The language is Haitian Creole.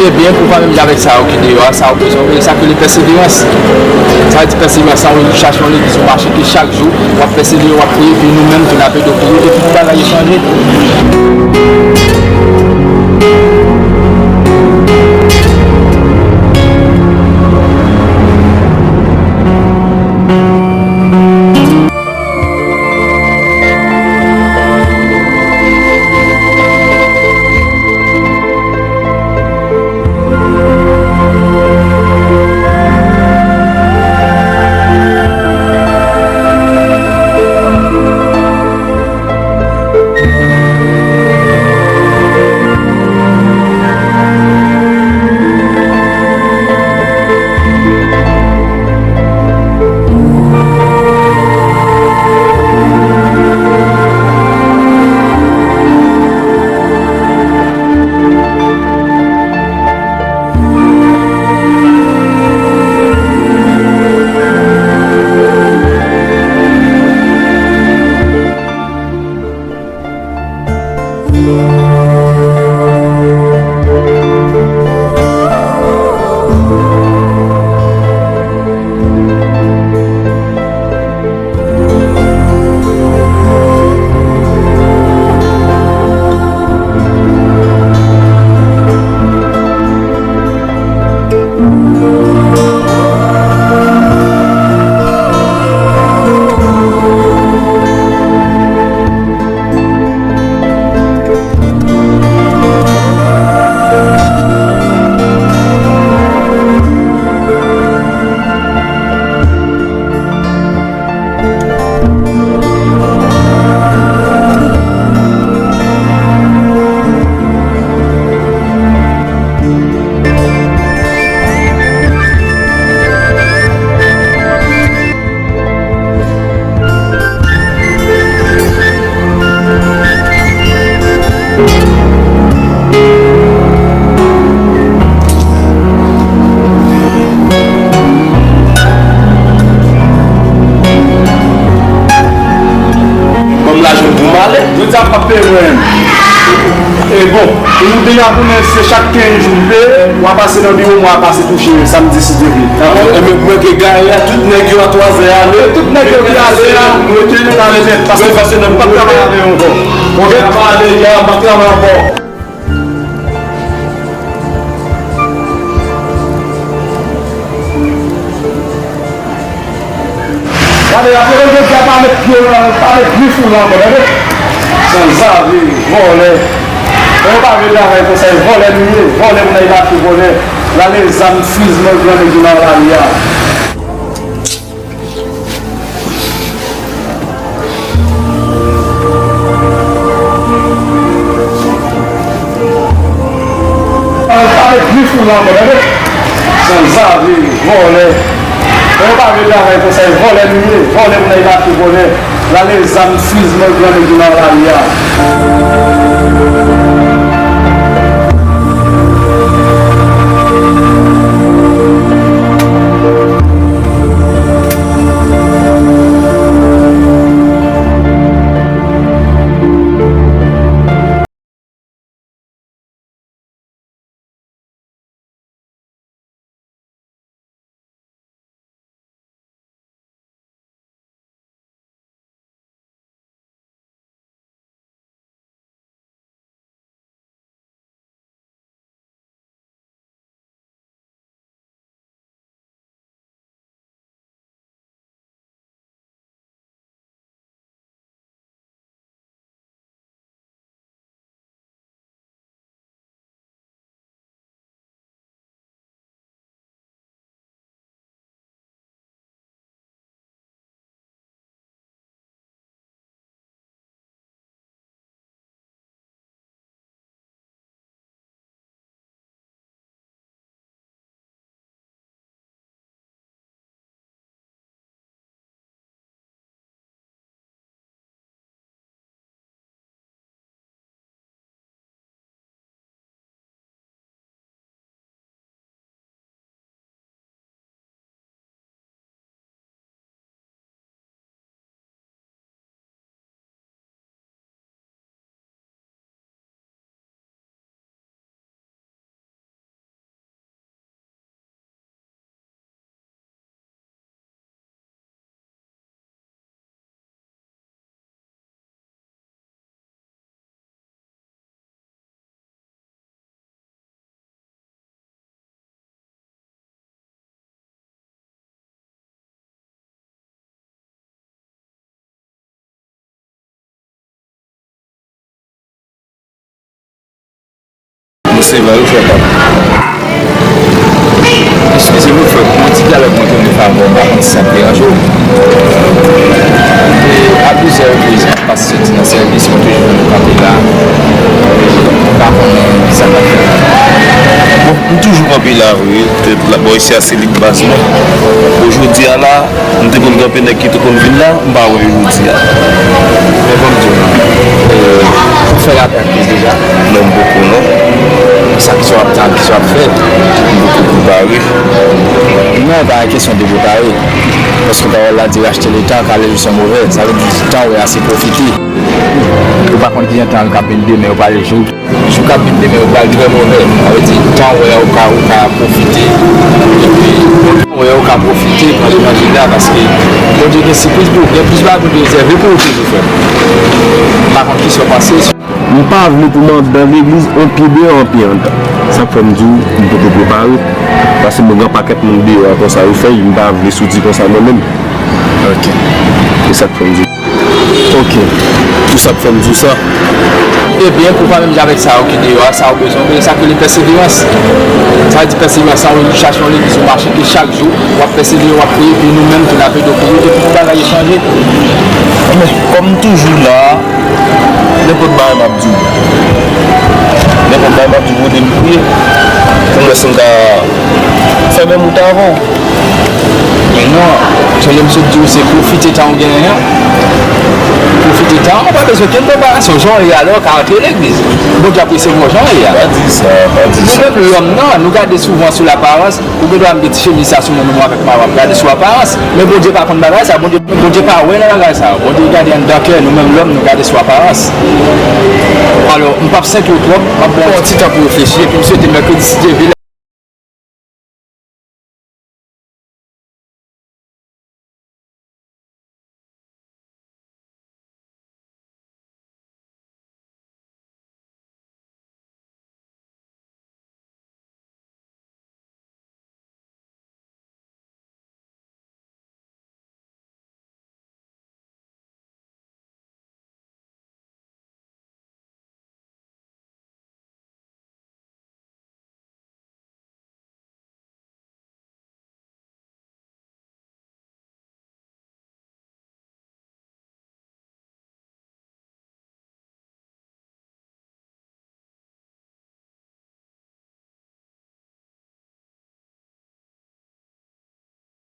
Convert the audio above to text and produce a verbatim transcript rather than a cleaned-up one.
Ebyen, pou pa menm jan avèk sa yo ki deyò a, sa yo bezwen, e sa ki rele pèseverans. Sa vle di pèseverans, sa yon, chache yon legliz, yon mache ke chak jou, w ap pèsevere, w ap priye, epi nou menm tou n ap ede w priye, epi tout bagay yo chanje. Kòm lajan pou m ale. Jodi a m p ap peye mwen menm. E bon, pou nou deja konnen se chak kenz jou m peye, w a pase nan biwo m, w a pase touche samdi si Dye vle. Enben, pou mwen ke gaye a, tout nèg yo a twa zè ale. Tout nèg yo ki ale a, rete nan kay nèt, paske m p ap travay avè yo ankò. Oke? M ap ale, m p ap travay ankò. Gade, apre jodi a, pa met pye w nan, pa met grif ou la ankò, tande? Sanzave, vòlè. Mwen pa vle travay konsa, e vòlè nou ye, vòlè moun nan e mache vòlè. L ale zam, fiz nan gran nèg yo nan lari a. Al pa met grif ou la ankò, tande? Sanzave, vòlè. Mwen pa vle travay konsa, e vòlè nou ye, vòlè moun nan e mache vòlè. L ale zam, fiz nan gran nèg yo nan lari a. Eskize m, frè, pou yon ti dyalòg mwen te vle fè avè w, m pa konn si sa ap deranje w. E, a plizyè repriz, m ap pase soti nan sèvis, mwen toujou wè nou kanpe la. M pa konnen ki sa k ap fèt. Bon, m toujou kanpe la, wi. Petèt la, bò isi a se lit baz mwen. Bon, jodi a la, m te konn kanpe nèg ki te konn vin la, m pa wè yo jodi a. Men ban m di w, e, ou fè rapè ak Prince deja? Non, m poko, non. Sa ki sa w ap tann, ki sa w ap fè? M poko prepare. Non, pa kesyon de prepare. Paske pawòl la di racheter le temps car les jours sont mauvais. Sa vle di, tan w wè a, se pwofite. Ou pa konn kijan tan an k ap vin demen, ou pa wè jou. Jou k ap vin demen yo pral trè movè. Sa vle di, tan w wè a, ou ka, ou ka pwofite. Epi, tan w wè a, ou ka pwofite, pran levanjil la, paske Bondye gen sipriz pou ou, gen plis bagay Bondye rezève pou ou toujou, frè m. M pa konn kisa w panse. M pa vle pou m anndan legliz, on pye deyò, on pye anndan. Sa k fè m di w, m poko prepare. Paske mwen gen pakèt moun deyò a konsa yo fè, m pa vle soti konsa mwen menm. Ok. Se sa k fè m di w. Ok. Tout sa k fè m di w sa. Ebyen, pou pa menm jan avèk sa yo ki deyò a, sa yo bezwen, men sa k rele pèseverans. Sa vle di pèseverans, sa w chache yon legliz, ou mache ke chak jou, w ap pèsevere, w ap priye, epi nou menm tou n ap ede w priye, epi tout bagay yo chanje. Men, kòm m toujou la, nenpòt bagay m ap di w. Nenpòt bagay m ap di w, ou ede m priye. Pou m wè si m ka fè menm wout avè w. Men non, sonje m sot di w se pwofite tan w genyen an. Pwofite tan w, ou pa bezwen okenn preparasyon. Jan w ye a la, w ka antre legliz. Bondye ap resevwa w jan w ye a. Pa di sa, pa di sa. Nou menm lòm nan, nou gade souvan sou laparans. Ou gen dwa m gen ti chemiz sa sou mwen, menm avèk madanm, gade sou aparans. Men Bondye pa konn bagay sa. Bondye, Bondye pa wè nan bagay sa. Bondye gade anndan kè, nou menm lòm, nou gade sou aparans. Alò, m p ap sente w twòp, m ap ba w yon ti tan pou reflechi, epi m swete mèkredi, si Dye vle,